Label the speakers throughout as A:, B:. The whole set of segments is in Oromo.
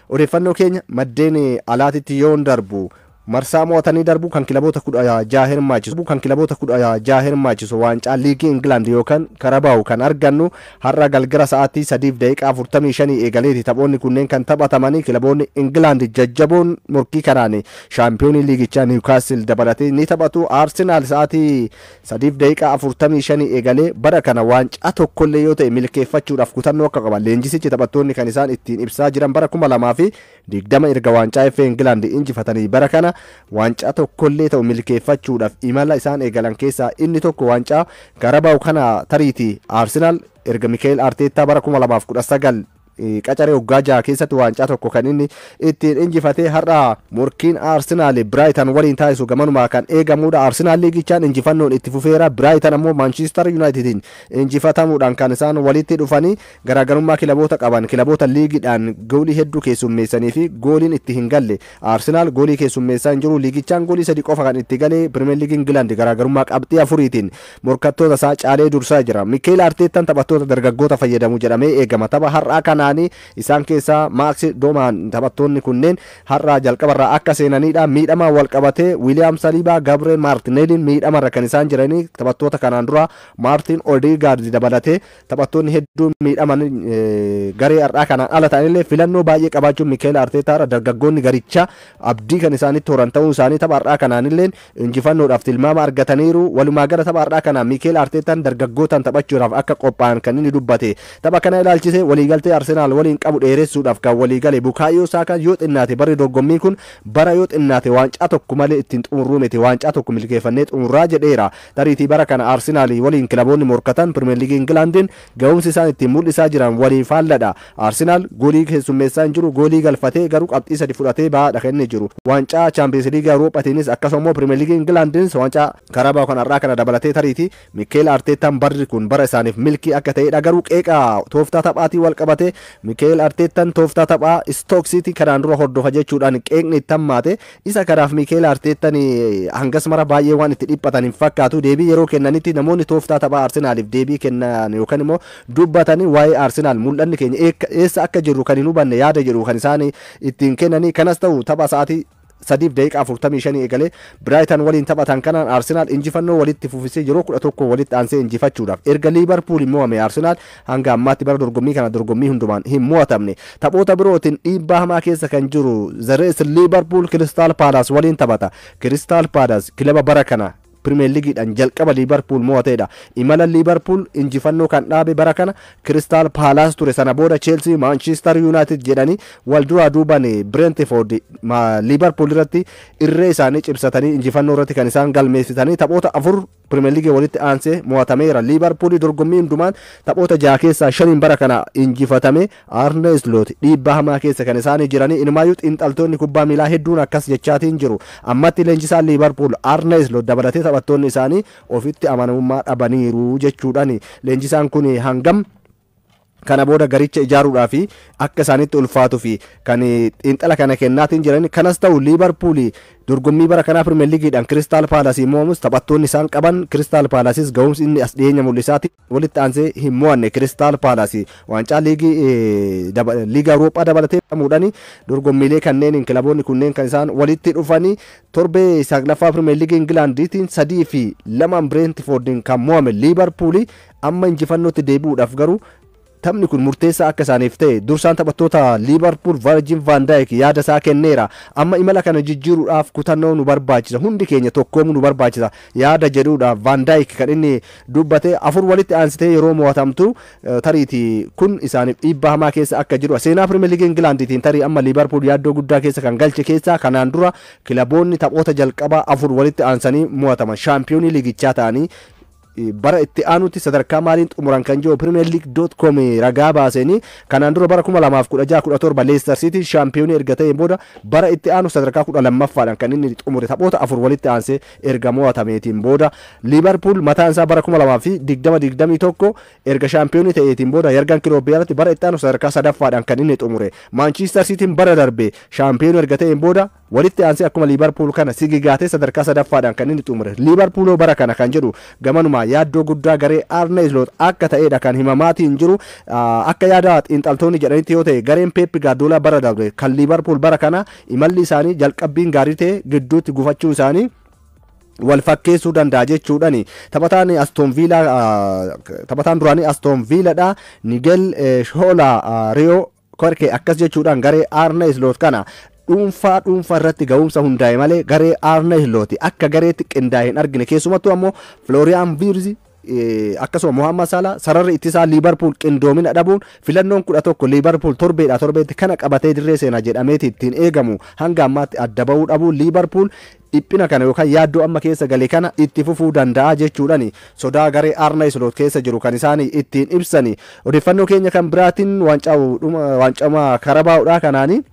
A: Odeeffannoo keenya maddeen alaatitti yoon darbu, marsaa mo'atanii darbu kan kilaboota 16 hirmaachisu, kan kilaboota 16 hirmaachisu waancaa liigii Ingilaand yookaan Karabaawu kan argannu har'a galgala sa'aatii 3:45 eegaleeti. Taphoonni kunneen kan taphatamanii kilaboonni Ingilaand jajjaboon morkii kanaan shaampiyoonii liigichaa Niwukaastil dabalatee ni taphatu. Aarsenaal sa'aatii 3:45 eegalee bara kana waancaa tokkollee yoo ta'e milkeeffachuudhaaf kutannoo akka qaban leenjisichi taphattoonni kan isaan ittiin ibsaa jiran, bara 2020 erga waancaa FA Ingilaand injifatanii bara kana waancaa tokkollee ta'u milkeeffachuudhaaf imala isaan eegalan keessaa inni tokko waancaa Karabaawu kana. Tariitii Aarsenaal erga Mikael Arteettaa bara 2019 qacaree waggaa 6 keessatti waancaa tokko kan inni ittiin injifatee. Har'a morkiin Aarsenaal Biraayitan waliin taasisu gamanumaa kan eegamudha. Aarsenaal liigichaan injifannoon itti fufeera. Biraayitan ammoo Maanchiistar Yuunaayitediin injifatamuudhaan kan isaan walitti dhufanii. Garaagarummaa kilaboota qaban, kilaboota liigiidhaan goolii hedduu keessummeessanii fi gooliin itti hin galle, Aarsenaal goolii keessummeessaa hin jiru. Liigichaan goolii 3 qofa kan itti galee. Pirimeer Liigii Ingilaand garaagarummaa qabxii 4tiin morkattoota isaa caalee dursaa jira. Mikeel Arteettaan taphattoota dargaggoota fayyadamu jedhamee eegama. Tapha har'aa kanaanii isaan keessaa Maaks Doomaan, taphattoonni kunneen har'a jalqabarraa akka seenanidha. Miidhamaa wal qabatee Wiiliyaam Saliibaa, Gabriel Maartineeliin miidhamarra kan isaan jiranii. Taphattoota kanaan dura Maartin Odegaard dabalatee taphattoonni hedduun miidhaman garee har'aa kanaan ala ta'anillee, filannoo baay'ee qabaachuun Mikeel Arteetaa dargaggoonni garichaa abdii kan isaanitti horan ta'uu isaanii tapha har'aa kanaanillee injifannoodhaaf tilmaama argataniiru. Walumaa gala tapha har'aa kanaan Mikeel Arteetaan dargaggootaan taphachuudhaaf akka qophaa'an kan inni dubbate. Tapha kana ilaalchisee waliigaltee Arsenaal waliin qabu dheeressuudhaaf kan waliigale Bukaayoo Saakaan, yoo xinnaate barri dorgommii kun bara yoo xinnaate waancaa tokko malee ittiin xumurruu miti, waancaa tokko milkeeffannee xumurraa jedheera. Tariitii bara kana Arsenaal waliin kilaboonni morkatan Pirimeer Liigii Ingilaandiin ga'umsi isaan ittiin mul'isaa jiran walii faalladha. Arsenaal goolii keessummeessaa hin jiru, goolii galfatee garuu qabxii 3 fudhatee bahaadha kan inni jiru. Waancaa Chaampiyoons Liigii Awuroophaatiinis akkasuma immoo Pirimeer Liigii Ingilaandiinis waancaa Karabaa kan har'aa kana dabalatee tariitii Mikeel Arteetaan barri kun bara isaaniif milkii akka ta'edha. Garuu qeeqa tooftaa taphaatii wal qabatee Mikeel Arteetaan tooftaa taphaa Stoke City kanaan dura hordofa jechuudhaan qeeqni itti hammaate. Isa kanaaf Mikeel Arteetaan hangas mara baay'ee waan itti dhiphatan hin fakkaatu. Deebii yeroo kennanitti namoonni tooftaa taphaa Arsenaaliif deebii kennan yookaan immoo dubbatanii waa'ee Arsenaal mul'anni keenya eessa akka jirru kan hin hubanne yaada jedhu kan isaan ittiin kennanii. Kanas ta'u tapha sa'aatii 3:45 eegalee Biraayitan waliin taphatan kanaan Arsenaal injifannoo walitti fufisee yeroo 11 walitti aansee injifachuudhaaf, erga Liibarpuul hin mo'ame Arsenaal hanga ammaatti bara dorgommii kana dorgommii hundumaan hin mo'atamne. Taphoota birootiin dhiibbaa hamaa keessa kan jiru The Reds Liibarpuul Kiristaal Paalaas waliin taphata. Kiristaal Paalaas kilaba bara kana Pirimeer Liigiidhaan jalqaba Liibarpuul mo'ateedha. Imala Liibarpuul injifannoo kan dhaabe bara kana Kiristaal Paalaas ture. Sana booda Cheelsii, Maanchiistar Yuunaayitid jedhanii wal duraa duuban Bireentifoord Liibarpuul irratti irree isaanii cimsatanii injifannoo irratti kan isaan galmeessisanii. Taphoota 4 Pirimeer Liigii walitti aansee mo'atameera. Liibarpuul dorgommii hundumaan taphoota 6 keessaa 5n bara kana injifatame. Arne Sloot dhiibbaa hamaa keessa kan isaanii jiranii, inumaayyuu xiinxaltoonni kubbaa miilaa hedduun akkas jechaatiin jiru. Ammatti leenjisaan Liibarpuul Arne Sloot dabalatee taphattoonni isaanii ofitti amanamummaa dhabaniiru jechuudhaan leenjisaan kun hangam kana booda garicha ijaaruudhaa fi akka isaanitti ulfaatuu fi kan xiinxala kana kennaatiin jiran. Kanas ta'u Liibarpuul dorgommii bara kanaa Pirimeer Liigiidhaan Kiristaal Paalaasii mo'amus, taphattoonni isaan qaban, Kiristaal Paalaasis ga'umsi inni as dhiyeenya mul'isaati walitti aansee hin mo'anne. Kiristaal Paalaasii waancaa liigii Awurooppaa dabalatee muudhanii dorgommiilee kanneen kilaboonni kunneen kan isaan walitti dhufanii torbee 9ffaa Pirimeer Liigii Ingilaandiitiin 3-2 Bireentifoordiin kan mo'ame Liibarpuulii amma injifannootti deebi'uudhaaf garuu taphni kun murteessaa akka isaaniif ta'e dursaan taphattoota Liibarpuul Virgin van Dijk yaada isaa kenneera. Amma imala kana jijjiiruudhaaf kutannoo nu barbaachisa, hundi keenya tokkoomuu nu barbaachisa yaada jedhuudha Van Dijk kan inni dubbate. 4 walitti aansitee yeroo mo'atamtu tariitii kun isaaniif dhiibbaa hamaa keessa akka jiru. Seenaa Pirimeer Liigii Ingilaandiitiin tarii amma Liibarpuul yaaddoo guddaa keessa kan galche keessaa kanaan dura kilaboonni taphoota jalqabaa 4 walitti aansanii mo'ataman shaampiyoonii liigichaa ta'anii bara itti aanutti sadarkaa maaliin xumuran kan jiru Premier League.com ragaa baasanii, kanaan dura bara 2016-17 Leicester City shaampiyoonii erga ta'een booda bara itti aanu sadarkaa 12ffaadhaan kan inni xumure taphoota 4 walitti aansee erga mo'atameetiin booda. Liverpool mataan isaa bara 2020-21 erga shaampiyoonii ta'eetiin booda Yargan Kiloop jalatti bara itti aanu sadarkaa 3ffaadhaan kan inni xumure. Manchester City bara darbe shaampiyoonii erga ta'een booda walitti aansee akkuma Liverpool kana sigigaatee sadarkaa 3ffaadhaan kan inni xumure. Liverpool bara kana kan jedhu gamanumaa yaaddoo guddaa garee Arne Slot akka ta'edha kan himamaatiin jiru. Akka yaada xiinxaltoonni jedhanitti yoo ta'e gareen Pep Guardiola bara darbe kan Liverpool bara kana imalli isaanii jalqabbiin gaarii ta'e gidduutti gufachuu isaanii wal fakkeessuu danda'a jechuudhani. Taphataan Aston Villa, taphataan duraanii Aston Villadha, Nigel Shola Rio Korke, akkas jechuudhaan garee Arne Slot kana dhuunfaa dhuunfaa irratti ga'umsa hundaa'e malee garee Arne Slot akka gareetti qindaa'e hin argine. Keessumattuu ammoo Florian Wirtz, akkasuma Mohammad Salah, sararri ittisaa Liverpool qindoomina dhabuun filannoon 11 Liverpool torbeedha torbeetti kana qabatee dirree seenaa jedhameeti ittiin eegamu hanga ammaatti adda bahuu dhabuun Liverpool dhiphina kana yookaan yaaddoo amma keessa gale kana itti fufuu danda'a jechuudhani sodaa garee Arne Slot keessa jiru kan isaan ittiin ibsani. Odeeffannoo keenya kan biraatiin waancaa Karabaa'uudha kanaani.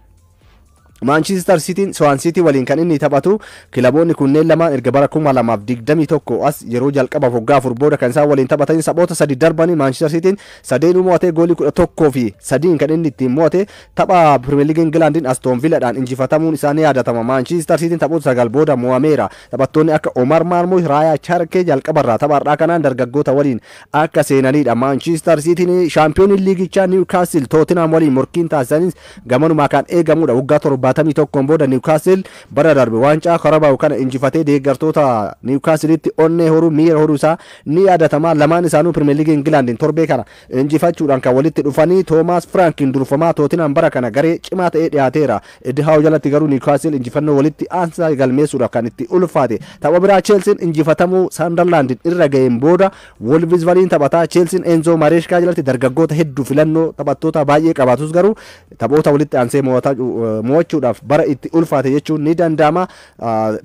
A: Manchester City Swansea City waliin kan inni taphatu. Kilaboonni kunneen lamaan erga bara 2021 as yeroo jalqabaaf waggaa 4 booda kan isaan waliin taphatan. Taphoota sadi darbanii Manchester Cityn sadeenuu mo'atee goolii 11-3 kan inni ittiin mo'ate. Tapha Premier League Englandiin Aston Villadhaan injifatamuun isaanii yaadatama. Manchester Cityn taphoota 9 booda mo'ameera. Taphattoonni akka Omar Marmoush, Raayaa Charkee jalqabarraa tapha kanaan dargaggoota waliin akka seenanidha. Manchester Cityn shaampiyoonii liigichaa Newcastle Tottenham waliin morkiin taasisanis gamanumaa kan eegamudha. Waggaa 71 booda Newcastle bara darbe waancaa Carabao kana injifatee deeggartoota Newcastle'itti onnee horuu, miira horuu isaa ni yaadatama. Lamaan isaanuu Premier League Englandiin torbee kana injifachuudhaan kan walitti dhufanii. Thomas Frankin durfamaa Tottenham bara kana garee cimaa ta'ee dhiyaateera. Eddie Howe jalatti garuu Newcastle injifannoo walitti aansaa galmeessuudhaaf kan itti ulfaate. Tapha biraa Chelsea injifatamuu Sunderland irra ga'een booda Wolves waliin taphataa. Chelsea Enzo Maresca jalatti dargaggoota hedduu, filannoo taphattoota baay'ee qabaatus garuu taphoota walitti aansee mo'achuudhaaf bara itti ulfaate jechuun ni danda'ama.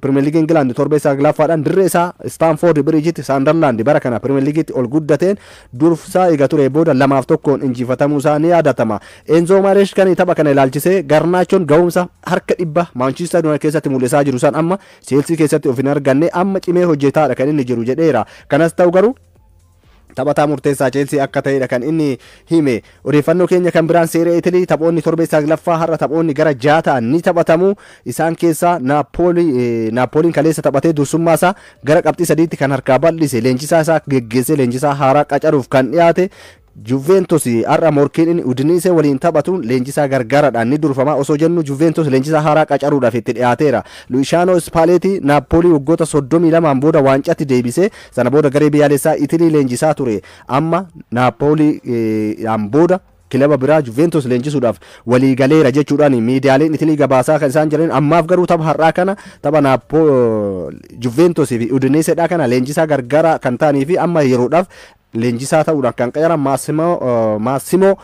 A: Premier League England torbee saglaffaadhaan dirree isaa Stamford Bridge'itti Sunderland bara kana Premier League'itti ol guddateen dursaa eega ture booda 2-1 injifatamuu isaa ni yaadatama. Enzo Maresca tapha kana ilaalchisee Garnaachoon ga'umsa harka 100 Manchester United keessatti mul'isaa jiru san amma Chelsea keessatti of hin arganne, amma cimee hojjetaadha kan inni jiru jedheera. Kanas ta'u garuu taphataa murteessaa Chelsea akka ta'edha kan inni hime. Odeeffannoo keenya kan biraan Serie Itilii taphoonni torbee saglaffaa har'a taphoonni gara 6 ta'an ni taphatamu. Isaan keessaa Naapooliin kaleessa taphatee dursummaa isaa gara qabxii 3tti kan harkaa bal'ise, leenjisaa isaa geggeessee leenjisaa haaraa qacaruuf kan dhiyaate. Juventus har'a morkiin inni Udinese waliin taphatuun leenjisaa gargaaraadhaan ni durfama osoo jennu Juventus leenjisaa haaraa qacaruudhaaf itti dhiyaateera. Luciano Spalletti Napoli waggoota 32 booda waancatti deebisee sana booda garee biyyaalessaa Itilii leenjisaa ture. Amma Napoliidhaan booda kilaba biraa Juventus leenjisuudhaaf walii galeera jechuudhaan miidiyaaleen Itilii gabaasaa kan isaan jiran. Ammaaf garuu tapha har'aa kana, tapha Naapo Juventus fi Udineseedha kana, leenjisaa gargaaraa kan ta'anii fi amma yeroodhaaf leenjisaa ta'uudhaan kan qacaran Massimo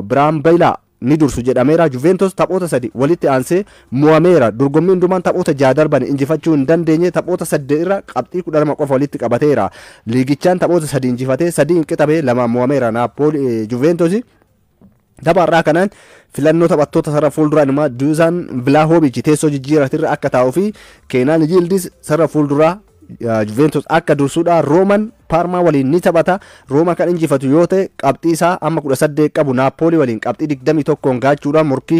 A: Brambilla ni dursu jedhameera. Juventus taphoota sadi walitti aansee mo'ameera. Dorgommii hundumaan taphoota 6 darban injifachuu hin dandeenye. Taphoota 8 irra qabxii 12 qofa walitti qabateera. Liigichaan taphoota sadi injifatee sadii hin qixabee lamaan mo'ameera. Naappooli Juventus tapha har'aa kanaan filannoo taphattoota sarara fuulduraa inumaa Duusan Vlahovic teessoo jijjiiratirra akka taa'uu fi Keenaan Yildiz sarara fuulduraa Juventus akka dursuudha. Rooman Parmaa waliin ni taphata. Rooma kan injifatu yoo ta'e qabxii isaa amma 18 qabu Naapoolii waliin qabxii 21 gaachuudhaan morkii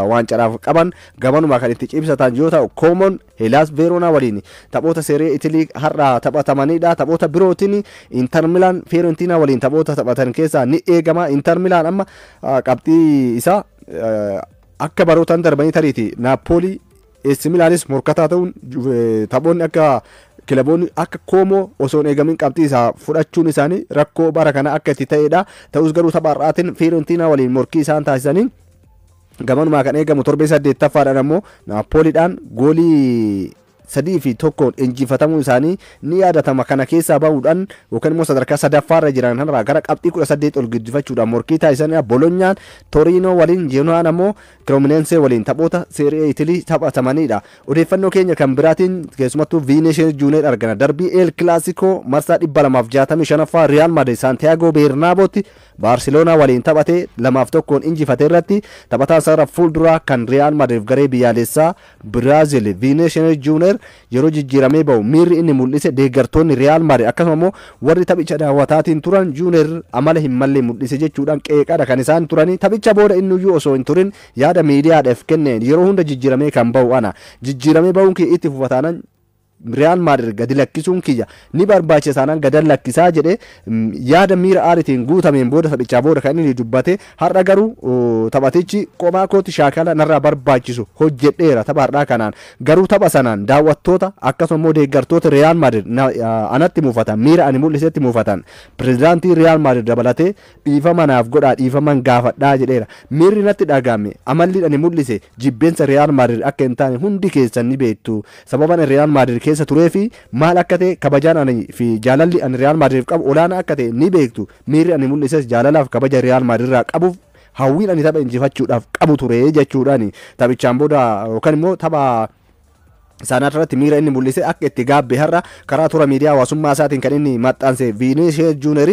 A: waancadhaaf qaban gamanuma kan itti cimsatan yoo ta'u, Koomon Helaas Veeroonaa waliin taphoota Seeree Itilii har'a taphatamanidha. Taphoota birootiin Inter Milaan Fiorentina waliin taphoota taphatan keessaa ni eegama. Inter Milaan amma qabxii isaa akka barootaan darbanii tariiti Naapoolii, AC Milaanis morkataa ta'uun taphoonni akka kilaboonni akka Koomoo osoo hin eegamin qabxii isaa fudhachuun isaanii rakkoo bara kana akka itti ta'edha. Ta'us garuu tapha har'aatiin Fiorentina waliin morkii isaan taasisaniin gamanumaa kan eegamu. Torbee saddeettaffaadhaan ammoo Naapooliidhaan goolii 3-1 injifatamuu isaanii ni yaadatama. Kana keessaa bahuudhaan yookaan immoo sadarkaa sadaffaarra jiran kanarraa gara qabxii 18 ol guddifachuudhaan morkii taasisan. Bolonyaan Torino waliin, Genoaan ammoo Cremonese waliin taphoota Serie Itilii taphatamanidha. Odeeffannoo keenya kan biraatiin keessumattuu Vinicius Junior argana. Darbii El Clasico marsaa 265ffaa Real Madrid Santiago Bernabeutti Barcelona waliin taphatee 2-1 injifate irratti taphataan sarara fuulduraa kan Real Madrid garee biyyaalessaa Biraazil Vinicius Junior yeroo jijjiiramee bahu miirri inni mul'ise deeggartoonni Real Madrid akkasuma immoo warri taphicha daawwataatiin turan Junior amala hin malle mul'ise jechuudhaan qeeqaadha kan isaan turanii. Taphicha booda inni iyyuu osoo hin turin yaada miidiyaadhaaf kenneen, yeroo hunda jijjiiramee kan bahu ana, jijjiiramee bahuun kee itti fufataanan Real Madrid gadi lakkisuun kiyya ni barbaachisa taanaan gadan lakkisaa jedhe yaada miira aaritiin guutameen booda taphichaa booda kan inni dubbate. Har'a garuu taphatichi qomaa kootti shaakala narraa barbaachisu hojjedheera tapha har'aa kanaan, garuu tapha sanaan daawwattoota akkasuma immoo deeggartoota Real Madrid anatti muufatan, miira ani mul'isetti muufatan, pirezidaantii Real Madrid dabalatee dhiifama naaf godhaa, dhiifaman gaafadhaa jedheera. Miirri natti dhagahame, amalli ani mul'ise jibbeensa Real Madrid akka hin taane hundi keessan ni beektu. Sababan Real Madrid keessa turee fi maal akka ta'e, kabajaan ani fi jaalalli ani Real Madrid qabu olaanaa akka ta'e ni beektu. Miirri ani mul'ises jaalalaaf kabaja Real Madrid irraa qabuuf hawwiin ani tapha injifachuudhaaf qabu ture jechuudhaan taphichaan booda yookaan immoo tapha isaanii irratti miira inni mul'ise akka itti gaabbe har'a karaa toora miidiyaa hawaasummaa isaatiin kan inni maxxanse Viinisiyees Juuner.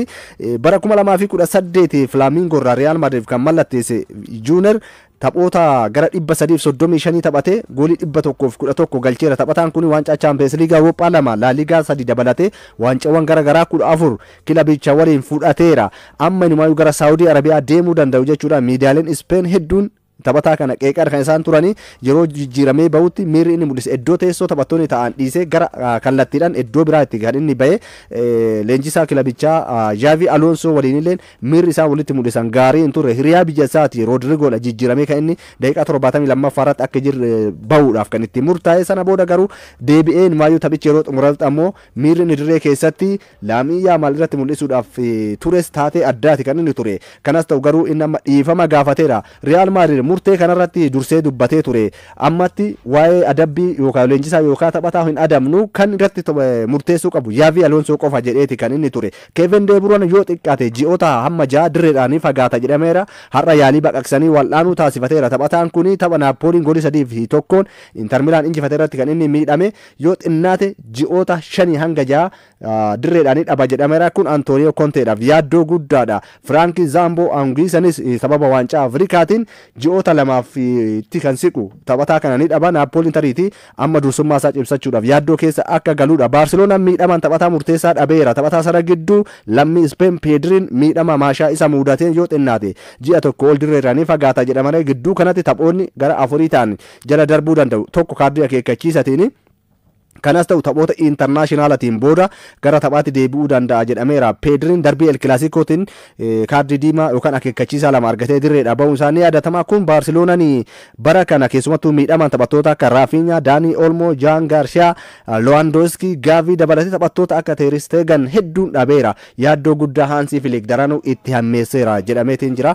A: Bara 2018 Flamingo irraa Real Madrid kan mallatteesse Juuner taphoota gara 335 taphatee goolii 111 galcheera. Taphataan kun waancaa Chaampiyeens Liigaa Awurooppaa 2, Laaligaa 3 dabalatee waancaawwan gara garaa 14 kilabicha waliin fudhateera. Amma inumaayyuu gara Saawudii Arabiyaa deemuu danda'u jechuudha. Miidiyaaleen Ispeen hedduun taphataa kana qeeqaa kan isaan turanii yeroo jijjiiramee bahutti miirri inni mul'ise, iddoo teessoo taphattoonni ta'an dhiisee gara kallattiidhaan iddoo biraatti kan inni bahe, leenjisaa kilabichaa Jaavi Alonso waliin illee miirri isaan walitti mul'isan gaarii hin turre. Hiriyaa biyya isaati Roodrigoodha jijjiiramee kan inni daqiiqaa 72ffaa irratti akka jirre bahuudhaaf kan itti murtaa'e. Sana booda garuu deebi'ee maayyuu taphichi yeroo xumuratu ammoo miirri inni dirree keessatti Laamii Yaamaal irratti mul'isuudhaaf tures taatee addaati kan inni ture. Kanas ta'u garuu inni amma dhiifama gaafateera. Riyaal Maadrid murtee kanarratti dursee dubbatee ture. Ammatti waa'ee adabbii yookaan leenjisaa yookaan taphataa hin adamnu, kan irratti murteessuu qabu Yaavi Alonsoo qofa jedheeti kan inni ture. Kevin De Bruyne yoo xiqqaate ji'oota hamma 6 dirreedhaan fagaata jedhameera. Har'a yaalii baqaqsanii wal'aanuu taasifateera. Taphataan kun tapha Naappooliin goolii 3-1 Inter Milaan injifate irratti kan inni miidhame, yoo xinnaate ji'oota 5 hanga 6 dirreedhaan dhaba jedhameera. Kun Antooniyoo Konteedhaaf yaaddoo guddaadha. Firaanki Zaamboo Angiisanis sababa waancaa Afrikaatiin ji'oota 2f itti kan siqu taphataa kana ni dhaba. Naappooliin tariitii amma dursummaa isaa cimsachuudhaaf yaaddoo keessa akka galuudha. Baarseloonaan miidhamaan taphataa murteessaa dhabeera. Taphataa sana gidduu lammii Ispeen Peedriin miidhama maashaa isa mudateen yoo xinnaate ji'a 1 ol dirreerraa ni fagaata jedhamanii gidduu kanatti taphoonni gara 4 ta'an jala darbuu danda'u. Tokko kaardii akeekkachiisatiin. Kanas ta'u taphoota intarnaashinaalatiin booda gara taphaatti deebi'uu danda'a jedhameera. Peedriin darbii El Kilaasikootiin kaardii diimaa yookaan akeekkachiisaa 2 argatee dirreedha bahuun isaa ni yaadatama. Kun Baarseloonaan bara kana keessumattuu miidhamaan taphattoota akka Raafiinyaa, Daanii Olmoo, Jaan Gaarshiyaa, Lowaandooskii, Gaavii dabalatee taphattoota akka Teeristeegan hedduun dhabeera. Yaaddoo guddaa Haansii Filik daranuu itti hammeesseera jedhameetiin jira.